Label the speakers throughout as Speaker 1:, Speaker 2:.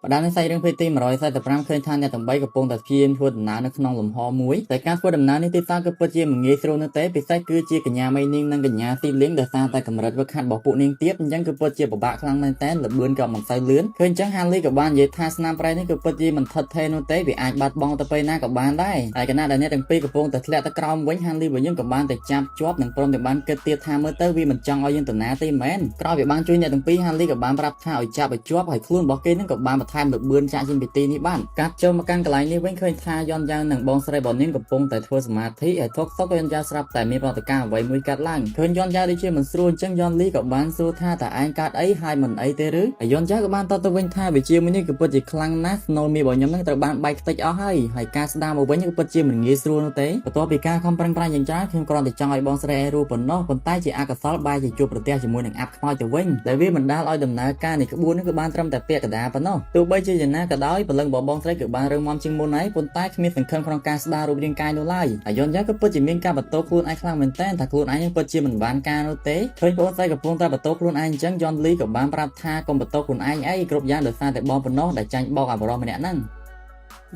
Speaker 1: ម្ដងនេះសាច់រឿងភាគទី145ឃើញថាអ្នកទាំងបីកំពុងតែព្យាយាមធ្វើដំណើរនៅក្នុងលំហមួយតែការធ្វើដំណើរនេះទីផ្សារគឺពិតជាមិនងាយស្រួលនោះទេពិសេសគឺជាកញ្ញាមីនាងនិងកញ្ញាស៊ីលៀងដោយសារតែកម្រិតវឹកហាត់របស់ពួកនាងទៀតអញ្ចឹងគឺពិតជាពិបាកខ្លាំងមែនតើល្បឿនក៏មិនសូវលឿនឃើញអញ្ចឹងហាលីក៏បាននិយាយថាស្នាមប្រៃនេះគឺពិតជាមិនថិតថេរនោះទេវាអាចបាត់បង់ទៅពេលណាក៏បានដែរហើយខណៈដែលអ្នកទាំងពីរកំពុងតែធ្លាក់ទៅក្រោមវិញហាលីរបស់យើងក៏បានតែចាប់ជាប់និងព្រមទាំងបានគិតទៀតថាមើលទៅវាមិនចង់ឲ្យយើងទៅណាទេមែនក្រោយពីបានជួយអ្នកទាំងពីរហាលីក៏បានប្រាប់ថាឲ្យចាប់ឲ្យជាប់ហើយខ្លួនរបស់គេនឹងក៏បានបន្ថែមល្បឿនចាក់ចេញពីទីនេះបានកាត់ចូលមកកាន់កន្លែងនេះវិញឃើញថាយ៉នយ៉ាងនិងបងស្រីរបស់នាងកំពុងតែធ្វើសមាធិហើយថុកសុកយ៉នយ៉ាងស្រាប់តែមានប្រតិកម្មអ្វីមួយកាត់ឡើងឃើញយ៉នយ៉ាងដូចជាមិនស្រួលអញ្ចឹងយ៉នលីក៏បានសួរថាតើឯងកាត់អីហើយមិនអីទេឬហើយយ៉នយ៉ាងក៏បានតបទៅវិញថាវិជាមួយនេះគឺពិតជាខ្លាំងណាស់ Snow មីរបស់ខ្ញុំនឹងត្រូវបានបែកខ្ទេចអស់ហើយហើយការស្ដារមកវិញគឺពិតជាមិនងាយស្រួលនោះទេបន្ទាប់ពីការខំប្រឹងប្រែងយ៉ាងច្រើនខ្ញុំគ្រាន់តែចង់ឲ្យបងស្រីឯងរស់ប៉ុណ្ណោះប៉ុន្តែជាអកុសលបែរជាជួបប្រទះជាមួយនឹងអាប់ខ្មោចទៅវិញដែលវាបណ្ដាលឲ្យដំណើរការនៃក្បួននេះគឺបានត្រឹមតែពាក់កណ្ដាលប៉ុណ្ណោះទោះបីជាយ៉ាងណាក៏ដោយព្រលឹងរបស់បងស្រីគឺបានរឹងមាំជាងមុនហើយប៉ុន្តែគ្មានសង្ឃឹមក្នុងការស្ដាររូបរាងកាយនោះឡើយហើយយន្តយ៉ាងក៏ពិតជាមានការបន្ទោខ្លួនឯងខ្លាំងមែនទែនថាខ្លួនឯងនឹងពិតជាមិនបានការនោះទេឃើញបងស្រីកំពុងតែបន្ទោខ្លួនឯងអញ្ចឹងយន្តលីក៏បានប្រាប់ថាកុំបន្ទោខ្លួនឯងអីគ្រប់យ៉ាងដោយសារតែបងប៉ុណ្ណោះដែលចាញ់បោកអាបរោះម្នាក់ហ្នឹង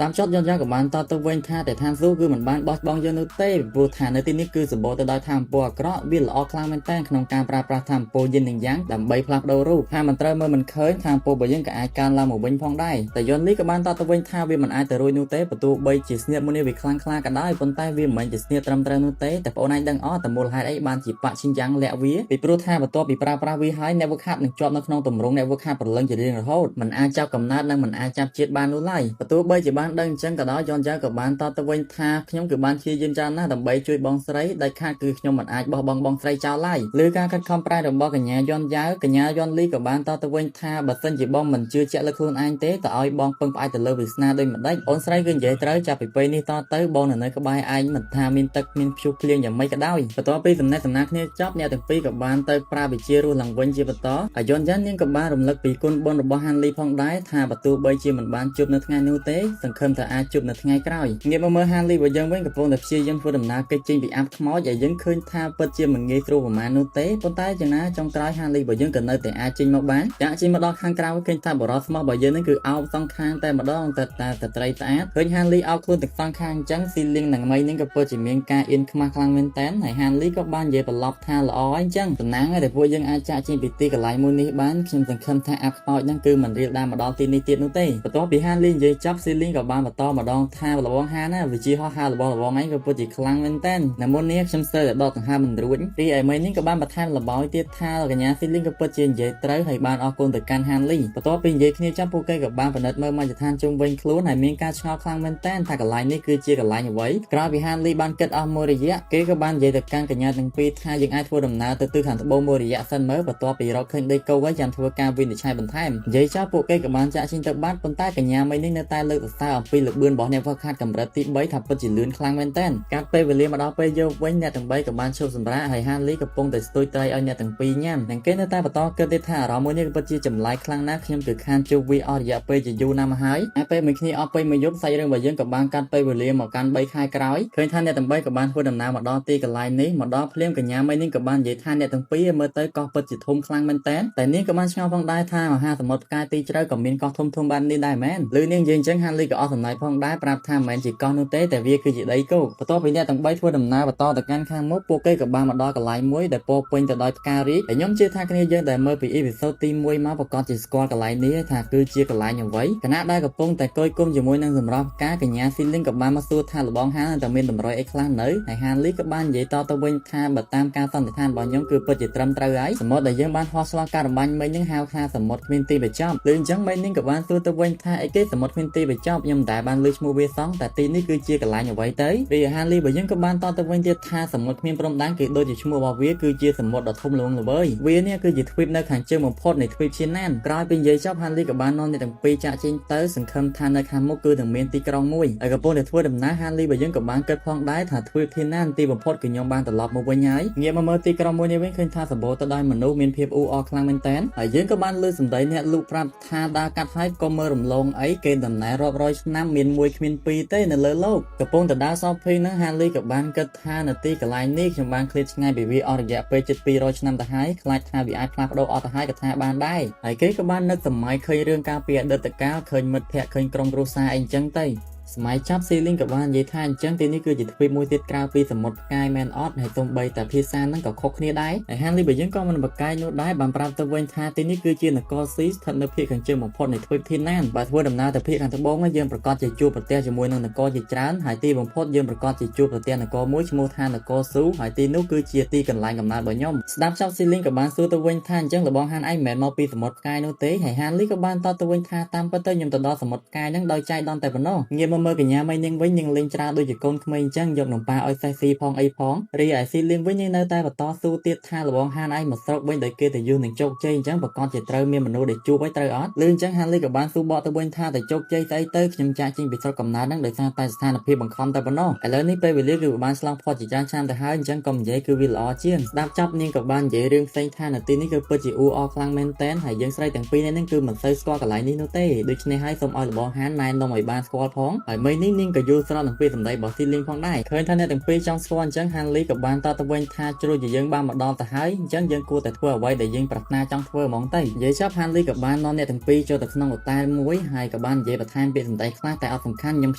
Speaker 1: តាមចតយន្តយ៉ាងក៏បានតបទៅវិញថាតែឋានសួគ៌គឺមិនបានបោះបង់យើងនោះទេព្រោះថានៅទីនេះគឺសម្បូរទៅដោយធម៌ពលអាក្រក់វាល្អខ្លាំងមែនទែនក្នុងការប្រើប្រាស់ធម៌ពលយិននិងយ៉ាងដើម្បីផ្លាស់ប្ដូររូបថាមិនត្រូវមើលមិនឃើញធម៌ពលរបស់យើងក៏អាចកើនឡើងមកវិញផងដែរតែយន្តលីក៏បានតបទៅវិញថាវាមិនអាចទៅរួចនោះទេបើទោះបីជាស្នៀតមួយនេះវាខ្លាំងក្លាក៏ដោយប៉ុន្តែវាមិនមែនជាស្នៀតត្រឹមត្រូវនោះទេតែបងឯងដឹងអត់តែមូលហេតុអីបានជាប៉ាក់ឈិនយ៉ាងលាក់វាពីព្រោះថាបន្ទាប់ពីប្រើប្រាស់វាហើយអ្នកវឹកហាត់នឹងជាប់នៅក្នុងទម្រង់អ្នកវឹកហាត់ព្រលឹងជារៀងរហូតមិនអាចចាប់កំណើតនិងមិនអាចចាប់ជាតិបាននោះឡើយបើទោះបីជាបានដឹងអញ្ចឹងក៏ដោយយ៉នយ៉ាក៏បានតបទៅវិញថាខ្ញុំគឺបានព្យាយាមច្រើនណាស់ដើម្បីជួយបងស្រីដាច់ខាតគឺខ្ញុំមិនអាចបោះបង់បងស្រីចោលឡើយឬការខិតខំប្រែរបស់កញ្ញាយ៉នយ៉ាកញ្ញាយ៉នលីក៏បានតបទៅវិញថាបើសិនជាបងមិនជឿជាក់លើខ្លួនឯងទេតើឲ្យបងពឹងផ្អែកទៅលើវាសនាដូចម្ដេចអូនស្រីគឺនិយាយត្រូវចាប់ពីពេលនេះតទៅបងនៅក្បែរឯងមិនថាមានទឹកមានព្យុះភ្លៀងយ៉ាងម៉េចក៏ដោយបន្ទាប់ពីសំណេះសំណាលគ្នាចប់អ្នកទាំងពីរក៏បានទៅប្រើវិជារស់ឡើងវិញជាបន្តហើយយ៉នយ៉ានាងក៏បានរំលឹកពីគុណបុណ្យរបស់ហានលីផងដែរថាបើទោះបីជាមិនបានជួបនៅថ្ងៃនោះទេសង្ឃឹមថាអាចជួបនៅថ្ងៃក្រោយងាកមកមើលហានលីរបស់យើងវិញកំពុងតែព្យាយាមធ្វើដំណើរគេចចេញពីអាប់ខ្មោចឲ្យយើងឃើញថាពិតជាមិនងាយស្រួលប្រហែលនោះទេប៉ុន្តែយ៉ាងណាចុងក្រោយហានលីរបស់យើងក៏នៅតែអាចចេញមកបានចាក់ចេញមកដល់ខាងក្រៅឃើញថាបរោះស្មោះរបស់យើងនឹងគឺអោបសងខាងតែម្ដងតែតែស្ត្រីស្អាតឃើញហានលីអោបខ្លួនទាំងសងខាងអញ្ចឹងស៊ីលៀងនិងមីនឹងក៏ពិតជាមានការអៀនខ្មាស់ខ្លាំងមែនតើហើយហានលីក៏បាននិយាយប្រឡប់ថាល្អអញ្ចឹងតំណាងឲ្យតែពួកយើងអាចចាក់ចេញពីទីកន្លែងមួយនេះបានខ្ញុំសង្ឃឹមថាអាប់ខ្មោចហ្នឹងគឺមិនរៀលដាមមកដល់ទីនេះទៀតនោះទេបន្ទាប់ពីហានលីនិយាយចប់ស៊ីលីងក៏បានបន្តម្ដងថាលបងហាណាវិជាហោះហើររបស់លបងឯងក៏ពិតជាខ្លាំងមែនតើនៅមុននេះខ្ញុំស្ទើរតែដកដង្ហើមមិនរួចរីឯមីនេះក៏បានបន្ថែមលបោយទៀតថាកញ្ញាស៊ីលីងក៏ពិតជានិយាយត្រូវហើយបានអរគុណទៅកាន់ហានលីបន្ទាប់ពីនិយាយគ្នាចប់ពួកគេក៏បានពិនិត្យមើលមជ្ឈដ្ឋានជុំវិញខ្លួនហើយមានការឆ្ងល់ខ្លាំងមែនតើថាកន្លែងនេះគឺជាកន្លែងអ្វីក្រោយពីហានលីបានគិតអស់មួយរយៈគេក៏បាននិយាយទៅកាន់កញ្ញាទាំងពីរថាយើងអាចធ្វើដំណើរទៅទិសខាងត្បូងមួយរយៈសិនមើលបន្ទាប់ពីរកឃើញដីគោកហើយចាំធ្វើការវិនិច្ឆ័យបន្ថែមនិយាយចប់ពួកគេក៏បានចាក់ចេញទៅបាត់ប៉ុន្តែកញ្ញាមីនេះនៅតែលើកសរសើរអំពីល្បឿនរបស់អ្នកហ្វឹកហាត់កម្រិតទី3ថាពិតជាលឿនខ្លាំងមែនទែនកាត់ពេលវេលាមកដល់ពេលយកវិញអ្នកទាំង3ក៏បានឈប់សម្រាកហើយហានលីកំពុងតែស្ទួយត្រីឲ្យអ្នកទាំងពីរញ៉ាំនិងគេនៅតែបន្តគិតទៀតថាអារម្មណ៍មួយនេះក៏ពិតជាចម្លែកខ្លាំងណាស់ខ្ញុំគឺខានជួបវាអស់រយៈពេលជាយូរណាស់មកហើយហើយពេលមួយគ្នាអស់ពេលមួយយប់សាច់រឿងរបស់យើងក៏បានកាត់ពេលវេលាមកកាន់3ខែក្រោយឃើញថាអ្នកទាំង3ក៏បានធ្វើដំណើរមកដល់ទីកន្លែងនេះមកដល់ភ្លាមកញ្ញាមីនេះក៏បាននិយាយថាអ្នកទាំងពីរមើលទៅកោះពិតជាធំខ្លាំងមែនតើតែនាងក៏បានឆ្ងល់ផងដែរថាមហាសមុទ្រផ្កាយទីជ្រៅក៏មានកោះធំធំបែបនេះដែរមែនឬនាងនិយាយអញ្ចឹងហានលីក៏អស់សំណើចផងដែរប្រាប់ថាមិនមែនជាកោះនោះទេតែវាគឺជាដីគោកបន្ទាប់ពីអ្នកទាំង3ធ្វើដំណើរបន្តទៅកាន់ខាងមុខពួកគេក៏បានមកដល់កន្លែងមួយដែលពោពេញទៅដោយផ្ការីកហើយខ្ញុំជឿថាគ្នាយើងដែលមើលពីepisode ទី1មកប្រកាសជាស្គាល់កន្លែងនេះថាគឺជាកន្លែងអ្វីខណៈដែលកំពុងតែកយគុំជាមួយនឹងសម្រាប់ផ្កាកញ្ញាស៊ីលីងក៏បានមកសួរថាលបងហានតើមានតម្រុយអីខ្លះនៅហើយហានលីក៏បាននិយាយតទៅវិញថាបើតាមការសន្និដ្ឋានរបស់ខ្ញុំគឺពិតជាត្រឹមត្រូវហើយសមុទ្រដែលយើងបានហោះឆ្លងការរបាញ់មិញនឹងហៅថាសមុទ្រគ្មានទីបញ្ចប់ឬអញ្ចឹងមិញនឹងក៏បានសួរទៅវិញថាអីគេសមុទ្រគ្មានទីបញ្ចប់ខ្ញុំមិនដែលបានឮឈ្មោះវាសោះតែទីនេះគឺជាកន្លែងអ្វីទៅរីឯហានលីរបស់យើងក៏បានតទៅវិញទៀតថាសមុទ្រគ្មានព្រំដែនគឺដូចជាឈ្មោះរបស់វាគឺជាសមុទ្រដ៏ធំល្វឹងល្វើយវានេះគឺជាទ្វីបនៅខាងជើងបំផុតនៃទ្វីបឈៀនណានក្រោយពីនិយាយចប់ហានលីក៏បាននាំអ្នកទាំងពីរចាក់ចេញទៅសង្ឃឹមថានៅខាងមុខគឺនឹងមានទីក្រុងមួយហើយកំពុងតែធ្វើដំណើរហានលីរបស់យើងក៏បានគិតផងដែរថាទ្វីបធាណានទីបំផុតគឺខ្ញុំបានត្រឡប់មកវិញហើយងាកមកមើលទីក្រុងមួយនេះវិញឃើញថាសម្បូរទៅដោយមនុស្សមានភាពអ៊ូអរខ្លាំងមែនទែនហើយយើងក៏បានលើសម្ដីអ្នកលូកប្រាប់ថាដើរកាត់ហើយកុំមើលរំលងអីគេដំណើររាប់រយ ឆ្នាំមានមួយគ្មានពីរទេនៅលើលោកកំពុងតែដើរ shopping ហ្នឹងហាលីក៏បានគិតថានៅទីកន្លែងនេះខ្ញុំបានឃ្លាតឆ្ងាយពីវាអស់រយៈពេលជិត200ឆ្នាំទៅហើយខ្លាចថាវាអាចផ្លាស់ប្ដូរអស់ទៅហើយក៏ថាបានដែរហើយគេក៏បាននឹកសម័យឃើញរឿងកាលពីអតីតកាលឃើញមិត្តភក្តិឃើញក្រុមគ្រួសារអីចឹងទៅសម័យចាប់ស៊ីលីងក៏បាននិយាយថាអញ្ចឹងទីនេះគឺជាទ្វីបមួយទៀតក្រៅពីសមុទ្រផ្កាយមែនអត់ហើយសូម្បីតែភាសាហ្នឹងក៏ខុសគ្នាដែរហើយហានលីបើយើងក៏មិនបកកាយនោះដែរបានប្រាប់ទៅវិញថាទីនេះគឺជានគរស៊ីស្ថិតនៅភាគខាងជើងបំផុតនៃទ្វីបធីណានបើធ្វើដំណើរទៅភាគខាងត្បូងយើងប្រកាសជាជួបប្រទះជាមួយនឹងនគរជាច្រើនហើយទីបំផុតយើងប្រកាសជាជួបប្រទះនគរមួយឈ្មោះថានគរស៊ូហើយទីនោះគឺជាទីកន្លែងកំណើតរបស់ខ្ញុំស្ដាប់ចប់ស៊ីលីងក៏បានសួរទៅវិញថាអញ្ចឹងលបងហានឯងមិនមែនមកពីសមុទ្រផ្កាយនោះទេហើយហានលីក៏បានតបទៅវិញថាតាមពិតទៅខ្ញុំទៅដល់សមុទ្រផ្កាយហ្នឹងដោយចៃដន្យតែប៉ុណ្ណោះងាកមកមើលកញ្ញាមីនាងវិញនាងលេងច្រើនដូចជាកូនក្មេងអញ្ចឹងយកនំប៉ាឲ្យសេះស៊ីផងអីផងរីឯស៊ីលៀងវិញនាងនៅតែបន្តស៊ូទៀតថាលបងហានឯងមកស្រុកវិញដោយគេទៅយូរនឹងជោគជ័យអញ្ចឹងប្រកាសជាត្រូវមានមនុស្សដែលជួបឲ្យត្រូវអត់លឺអញ្ចឹងហានលីក៏បានស៊ូបកទៅវិញថាតែជោគជ័យស្អីទៅខ្ញុំចាក់ចេញពីស្រុកកំណើតហ្នឹងដោយសារតែស្ថានភាពបង្ខំតែប៉ុណ្ណោះឥឡូវនេះពេលវេលាគឺបានឆ្លងផុតជាច្រើនឆ្នាំទៅហើយអញ្ចឹងកុំនិយាយគឺវាល្អជាងស្ដាប់ចប់នាងក៏បាននិយាយរឿងផ្សេងថានៅទីនេះគឺពិតជាអ៊ូអរខ្លាំងមែនទែនហើយយើងស្រីទាំងពីរនាក់ហ្នឹងគឺមិនសូវស្គាល់កន្លែងនេះនោះទេដូច្នេះហើយសូមឲ្យលបងហានណែនាំឲ្យបានស្គាល់ផងហើយមីនេះនាងក៏យល់ស្របនឹងពាក្យសម្ដីរបស់ស៊ីលីងផងដែរឃើញថាអ្នកទាំងពីរចង់ស្គាល់អញ្ចឹងហានលីក៏បានតបទៅវិញថាជ្រុលជាយើងបានមកដល់ទៅហើយអញ្ចឹងយើងគួរតែធ្វើអ្វីដែលយើងប្រាថ្នាចង់ធ្វើហ្មងទៅនិយាយចប់ហានលីក៏បាននាំអ្នកទាំងពីរចូលទៅក្នុងអូតែលមួយហើយក៏បាននិយាយបន្ថែមពាក្យសម្ដីខ្លះតែអត់សំខាន់ខ្ញុំខ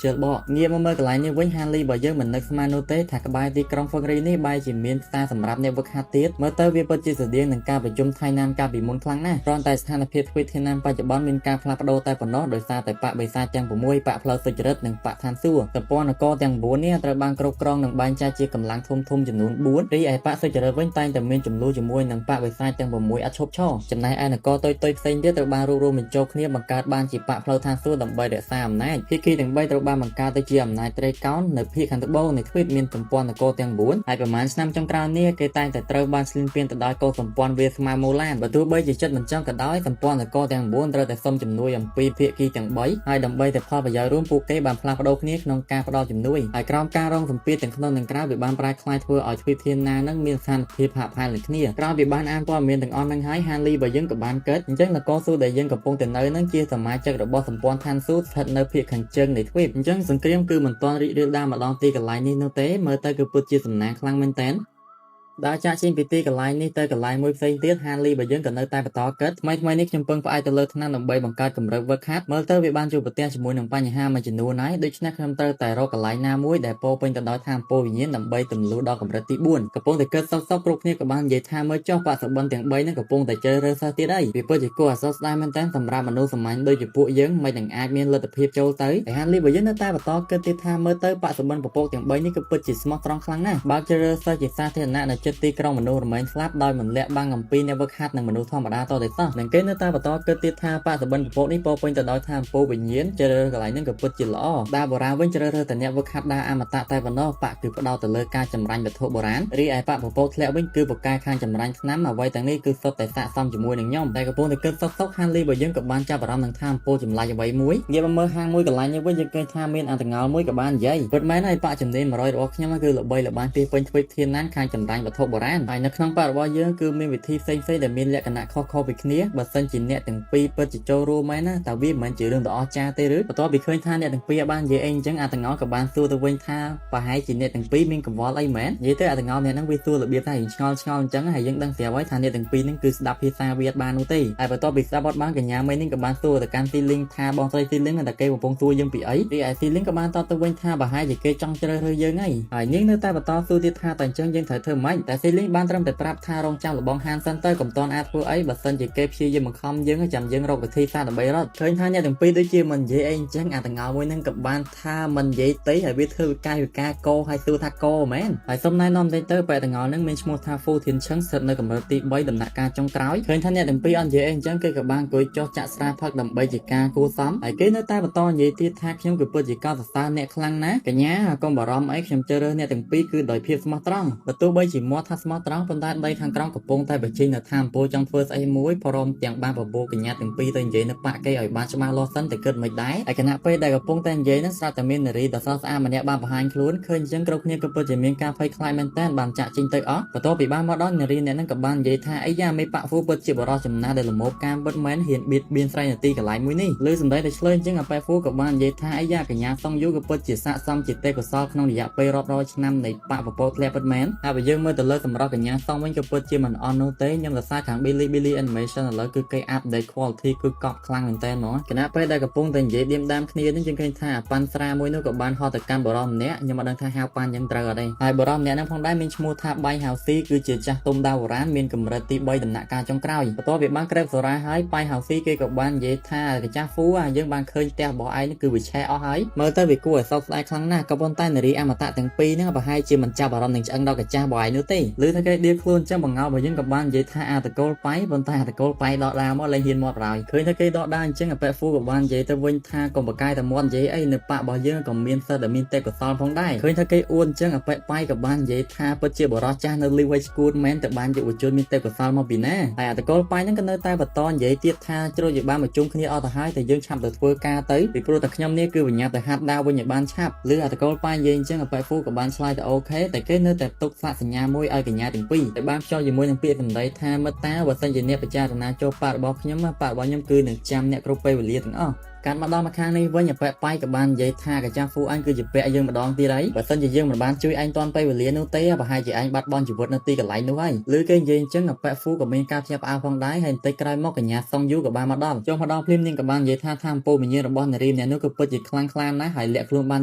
Speaker 1: ្ជិលបកងាកមកមើលកន្លែងនេះវិញហានលីបើយើងមិននឹកស្មាននោះទេថាក្បែរទីក្រុងហ្វឹងរីនេះបែរជាមានផ្សារសម្រាប់អ្នកវឹកហាត់ទៀតមើលទៅវាពិតជាស្រដៀងនឹងការប្រជុំថៃណានកាលពីមុនខ្លាំងណាស់គ្រាន់តែស្ថានភាពទ្វីបថៃណានបច្ចុប្បន្នមានការផ្លាស់ប្ដូរតែប៉ុណ្ណោះដោយសារតែបកបិសាចទាំង6បកផ្លូវសុចរិតនិងបកឋានសួគ៌សម្ព័ន្ធនគរទាំង9នេះត្រូវបានគ្រប់គ្រងនិងបែងចែកជាកម្លាំងធំធំចំនួន4រីឯបកសុចរិតវិញតែងតែមានចំនួនជាមួយនឹងបកបិសាចទាំង6អត់ឈប់ឈរចំណែកឯនគរតូចៗផ្សេងទៀតត្រូវបានរួបរวមបញ្ចូលគ្នាបង្កើតបានជាបកផ្លូវឋានសួគ៌ដើម្បីរក្សាអំណាចភាគីទាំង3ត្រូវបានបង្កើតទៅជាអំណាចត្រីកោណនៅភាគខាងត្បូងនៃទ្វីបមានសម្ព័ន្ធនគរទាំង9ហើយប្រហែលឆ្នាំចុងក្រោយនេះគេតែងតែត្រូវបានឈ្លានពានទៅដោយកុលសម្ព័ន្ធវាស្មើម៉ូឡានបើទោះបីជាចិត្តមិនចង់ក៏ដោយសម្ព័ន្ធនគរទាំង9ត្រូវតែសុំជំនួយអំពីភាគីទាំង3ហើយដើម្បីតែផលប្រយោជន៍រួមពួកគេបានផ្លាស់ប្ដូរគ្នាក្នុងការផ្ដល់ជំនួយហើយក្រោមការរងសម្ពាធទាំងក្នុងនិងក្រៅវាបានប្រែក្លាយធ្វើឲ្យទ្វីបធានានឹងមានស្ថានភាពហាក់ផែននឹងគ្នាក្រោយពីបានអានព័ត៌មានទាំងអស់ហ្នឹងហើយហានលីរបស់យើងក៏បានគិតអញ្ចឹងនគរស៊ូដែលយើងកំពុងតែនៅហ្នឹងជាសមាជិករបស់សម្ព័ន្ធឋានសួគ៌ស្ថិតនៅភាគខាងជើងនៃទ្វីបអញ្ចឹងសង្គ្រាមគឺមិនទាន់រីករាលដាលមកដល់ទីកន្លែងនេះនោះទេមើលទៅគឺពិតជាសំណាងខ្លាំងមែនទែនដើរចាក់ចេញពីទីកន្លែងនេះទៅកន្លែងមួយផ្សេងទៀតហានលីរបស់យើងក៏នៅតែបន្តគិតថ្មីថ្មីនេះខ្ញុំពឹងផ្អែកទៅលើថ្នាំដើម្បីបង្កើតកម្រិតវឹកហាត់មើលទៅវាបានជួបប្រទះជាមួយនឹងបញ្ហាមួយចំនួនហើយដូច្នេះខ្ញុំត្រូវតែរកកន្លែងណាមួយដែលពោពេញទៅដោយថាមពលវិញ្ញាណដើម្បីទម្លុះដល់កម្រិតទី4កំពុងតែគិតសុកសុកគ្រប់គ្នាក៏បាននិយាយថាមើលចុះបកសបិនទាំង3ហ្នឹងកំពុងតែជ្រើសរើសសិស្សទៀតហើយវាពិតជាគួរឲ្យសោកស្ដាយមែនទែនសម្រាប់មនុស្សសាមញ្ញដូចជាពួកយើងមិននឹងអាចមានលទ្ធភាពចូលទៅហើយហានលីរបស់យើងនៅតែបន្តគិតទៀតថាមើលទៅបកសបិនពពកទាំង3នេះគឺពិតជាស្មោះត្រង់ខ្លាំងណាស់បើជ្រើសរើសសិស្សជាសាធារណៈនៅជិតទីក្រុងមនុស្សរមែងស្លាប់ដោយមិនលាក់បាំងអំពីអ្នកវឹកហាត់និងមនុស្សធម្មតាតទៅសោះនិងគេនៅតែបន្តគិតទៀតថាបកសបិនពពកនេះពោពេញទៅដោយថាមពលវិញ្ញាណជ្រើសរើសកន្លែងហ្នឹងក៏ពិតជាល្អដាបុរាណវិញជ្រើសរើសតែអ្នកវឹកហាត់ដាអមតៈតែប៉ុណ្ណោះបកគឺផ្ដោតទៅលើការចម្រាញ់វត្ថុបុរាណរីឯបកពពកធ្លាក់វិញគឺពូកែខាងចម្រាញ់ថ្នាំអ្វីទាំងនេះគឺសុទ្ធតែស័ក្តិសមជាមួយនឹងខ្ញុំតែកំពុងតែគិតសុកសុកហានលីរបស់យើងក៏បានចាប់អារម្មណ៍នឹងថាមពលចម្លែកអ្វីមួយងាកមកមើលហាងមួយកន្លែងនេះវិញយើងឃើញថាមានអន្តងោលមួយក៏បាននិយាយពិតមែនហើយបកជំនាញ100របស់ខ្ញុំគឺល្បីល្បាញពីពេញទ្វីបធានណានខាងចម្រាញ់វត្ថុបុរាណហើយនៅក្នុងបករបស់យើងគឺមានវិធីផ្សេងៗដែលមានលក្ខណៈខុសៗពីគ្នាបើសិនជាអ្នកទាំងពីរពិតជាចូលរួមមែនណាតើវាមិនមែនជារឿងដ៏អស្ចារ្យទេឬបន្ទាប់ពីឃើញថាអ្នកទាំងពីរបាននិយាយអីអញ្ចឹងអន្តងោលក៏បានសួរទៅវិញថាប្រហែលជាអ្នកទាំងពីរមានកង្វល់អីមែននិយាយទៅអន្តងោលអ្នកហ្នឹងវាសួររបៀបថារៀងឆ្ងល់ឆ្ងល់អញ្ចឹងហើយយើងដឹងស្រាប់ហើយថាអ្នកទាំងពីរហ្នឹងគឺស្ដាប់ភាសាវាអត់បាននោះទេហើយបន្ទាប់ពីស្ដាប់អត់បានកញ្ញាមីនេះក៏បានសួរទៅកាន់ស៊ីលីងថាបងស្រីស៊ីលីងតែគេកំពុងសួរយើងពីអីរីឯស៊ីលីងក៏បានតបទៅវិញថាប្រហែលជាគេចង់ជ្រើសរើសយើងហើយហើយនាងនៅតែបន្តសួរទៀតថាតើអញ្ចឹងយើងត្រូវធ្វើម៉េចតែស៊ីលីងបានត្រឹមតែប្រាប់ថារងចាំលបងហានសិនទៅកុំតន់អាចធ្វើអីបើសិនជាគេព្យាយាមបង្ខំយើងចាំយើងរកវិធីសាស្ត្រដើម្បីរត់ឃើញថាអ្នកទាំងពីរដូចជាមិននិយាយអីអញ្ចឹងអាតងោមួយហ្នឹងក៏បានថាមិននិយាយទេហើយវាធ្វើវិការវិការកោហើយសួរថាកោមែនហើយសុំណែនាំតិចទៅបែតងោហ្នឹងមានឈ្មោះថាហ្វូធានឆឹងស្ថិតនៅកម្រិតទី3ដំណាក់កាលចុងក្រោយឃើញថាអ្នកទាំងពីរអត់និយាយអីអញ្ចឹងគេក៏បានអង្គុយចុះចាក់ស្រាផឹកដើម្បីជាការគួសមហើយគេនៅតែបន្តនិយាយទៀតថាខ្ញុំគឺពិតជាកោតសរសើរអ្នកខ្លាំងណាស់កញ្ញាកុំបារម្ភអីខ្ញុំជ្រើសរើសអ្នកទាំងពីរគឺដោយភាពស្មោះត្រង់បើទោះបីជាមា មាត់ថាស្មោះត្រង់ប៉ុន្តែដីខាងក្រោមកំពុងតែបញ្ចេញនៅថាមពលចង់ធ្វើស្អីមួយព្រមទាំងបានបបួលកញ្ញាទាំងពីរទៅនិយាយនៅប៉ាក់គេឲ្យបានច្បាស់លាស់សិនតែគិតមិនដែរហើយខណៈពេលដែលកំពុងតែនិយាយហ្នឹងស្រាប់តែមាននារីដ៏ស្រស់ស្អាតម្នាក់បានបង្ហាញខ្លួនឃើញអញ្ចឹងគ្រប់គ្នាក៏ពិតជាមានការភ័យខ្លាចមែនតើបានចាក់ចេញទៅអស់បន្ទាប់ពីបានមកដល់នារីអ្នកហ្នឹងក៏បាននិយាយថាអីយ៉ាមេប៉ាក់ហ្វូពិតជាបរិសចំណាស់ដែលលមោបការពិតមែនហ៊ានបៀតបៀនស្រីនាទីកន្លែងមួយនេះឬសម្ដីតែឆ្លើយអញ្ចឹងអាប៉ែហ្វូក៏បាននិយាយថាអីយ៉ាកញ្ញាសុងយូក៏ពិតជាស័ក្តិសមជាទេពកោសលក្នុងរយៈពេលរាប់រយឆ្នាំនៃប៉ាក់ពពកធ្លាក់ពិតមែនហើយបើយើងមើលទៅលើសម្រស់កញ្ញាសុងវិញក៏ពិតជាមិនអន់នោះទេខ្ញុំសរសើរខាង Bilibili Animation ឥឡូវគឺគេ update quality គឺកប់ខ្លាំងមែនតើហ្មងខណៈពេលដែលកំពុងតែនិយាយឌៀមដាមគ្នានេះយើងឃើញថាអាប៉ាន់ស្រាមួយនោះក៏បានហត់ទៅកាន់បរិសម្នាក់ខ្ញុំមិនដឹងថាហៅប៉ាន់យ៉ាងត្រូវអត់ទេហើយបរិសម្នាក់ហ្នឹងផងដែរមានឈ្មោះថាបៃហៅស៊ីគឺជាចាស់ទុំដាវបុរាណមានកម្រិតទី3ដំណាក់កាលចុងក្រោយបន្ទាប់ពីបានក្រេបសូរ៉ាហើយបៃហៅស៊ីគេក៏បាននិយាយថាកាចាស់ហ្វូអាយើងបានឃើញផ្ទះរបស់ឯងនេះគឺវាឆេះអស់ហើយមើលទៅវាគួរឲ្យសោកស្ដាយខ្លាំងណាស់ក៏ប៉ុន្តែនារីអមតៈទាំងពីរហ្នឹងប្រហែលជាមិនចាប់អារម្មណ៍នឹងឆ្អឹងដល់កាចាស់របស់ឯងនោះទេឬថាគេដៀលខ្លួនចឹងបង្ងោរបស់យើងក៏បាននិយាយថាអាតកូលប៉ៃប៉ុន្តែអាតកូលប៉ៃដកដាមកលែងហ៊ានមាត់ហើយឃើញថាគេដកដាអញ្ចឹងអាប៉ែហ្វូក៏បាននិយាយទៅវិញថាកុំបកាយតែមាត់និយាយអីនៅប៉ារបស់យើងក៏មានសិទ្ធិដែលមានទេពកោសលផងដែរឃើញថាគេអួនអញ្ចឹងអាប៉ែប៉ៃក៏បាននិយាយថាពិតជាបរិសចាស់នៅលីវ័យឈួតមែនតែបានយុវជនមានទេពកោសលមកពីណាហើយអាតកូលប៉ៃហ្នឹងក៏នៅតែបន្តនិយាយទៀតថាជ្រុលជាបានមកជុំគ្នាអស់ទៅហើយតែយើងឆាប់ទៅធ្វើការទៅពីព្រោះតែខ្ញុំនេះគឺវិញ្ញាទៅហាត់ដាវវិញឲ្យបានឆាប់ឬអាតកូលប៉ៃនិយាយអញ្ចឹងអាប៉ែហ្វូក៏បានឆ្លើយទៅ OK តែគេនៅតែទុកស្លាកសញ្ញាមួយឲ្យកញ្ញាទាំងពីរតែបានភ្ជាប់ជាមួយនឹងពាក្យសម្ដីថាមិត្តតាបើសិនជាអ្នកពិចារណាចូលប៉ារបស់ខ្ញុំប៉ារបស់ខ្ញុំគឺនឹងចាំអ្នកគ្រប់ពេលវេលាទាំងអស់កាត់មកដល់មកខាងនេះវិញអប៉ែប៉ៃក៏បាននិយាយថាកាចាស់ហ្វូអញគឺជាពាក់យើងម្ដងទៀតហើយបើសិនជាយើងមិនបានជួយឯងតាន់ពេលវេលានោះទេប្រហែលជាឯងបាត់បង់ជីវិតនៅទីកន្លែងនោះហើយឬគេនិយាយអញ្ចឹងអប៉ែហ្វូក៏មានការភ្ញាក់ផ្អើលផងដែរហើយបន្តិចក្រោយមកកញ្ញាសុងយូក៏បានមកដល់ចុះមកដល់ភ្លាមនាងក៏បាននិយាយថាថាអំពូលវិញ្ញាណរបស់នារីម្នាក់នោះគឺពិតជាខ្លាំងក្លាណាស់ហើយលាក់ខ្លួនបាន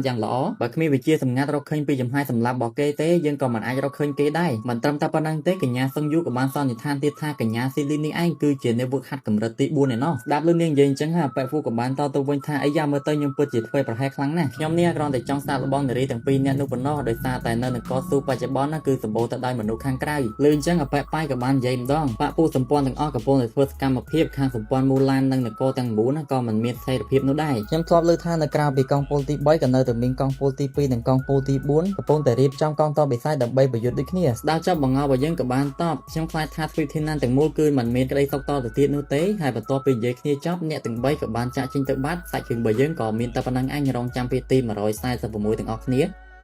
Speaker 1: យ៉ាងល្អបើគ្មានវិជាសម្ងាត់រកឃើញពីចំហាយសម្លាប់របស់គេទេយើងក៏មិនអាចរកឃើញគេដែរមិនត្រឹមតែប៉ុណ្្នឹងទេកញ្ញាសុងយូក៏បានសន្និដ្ឋានទៀតថាកញ្ញាស៊ីលីននេះឯងគឺជានាវឹកហាត់កម្រិតទី4ឯណោះស្ដាប់លឺនាងនិយាយអញ្ចឹងហើយអប៉ែហ្វូក៏បានតទៅវិញថាអីយ៉ាមើលទៅខ្ញុំពិតជាធ្វើប្រហែលខ្លាំងណាស់ខ្ញុំនេះគ្រាន់តែចង់សាកល្បងនារីទាំងពីរនាក់នោះប៉ុណ្ណោះដោយសារតែនៅនគរស៊ូបច្ចុប្បន្នណាគឺសម្បូរទៅដោយមនុស្សខាងក្រៅលឺអញ្ចឹងអប៉ែប៉ៃក៏បាននិយាយម្ដងបាក់ពូសម្ព័ន្ធទាំងអស់កំពុងតែធ្វើសកម្មភាពខាងសម្ព័ន្ធមូឡាននិងនគរទាំង9ណាក៏មិនមានស្ថិរភាពនោះដែរខ្ញុំធ្លាប់ឮថានៅក្រៅពីកងពលទី3ក៏នៅតែមានកងពលទី2និងកងពលទី4កំពុងតែរៀបចំកងទ័ពបិសាចដើម្បីប្រយុទ្ធដូចគ្នាស្ដាប់ចប់បង្ងល់របស់យើងក៏បានតបខ្ញុំខ្លាចថាទ្វីបធានាទាំងមូលគឺមិនមានក្តីសុខតទៅទៀតនោះទេហើយបន្ទាប់ពីនិយាយគ្នាចប់អ្នកទាំង3ក៏បានចាក់ចេញទៅបាត់សាច់រឿងរបស់យើងក៏មានតែប៉ុណ្្នឹងឯងរងចាំពីទី146ទាំងអស់គ្នា។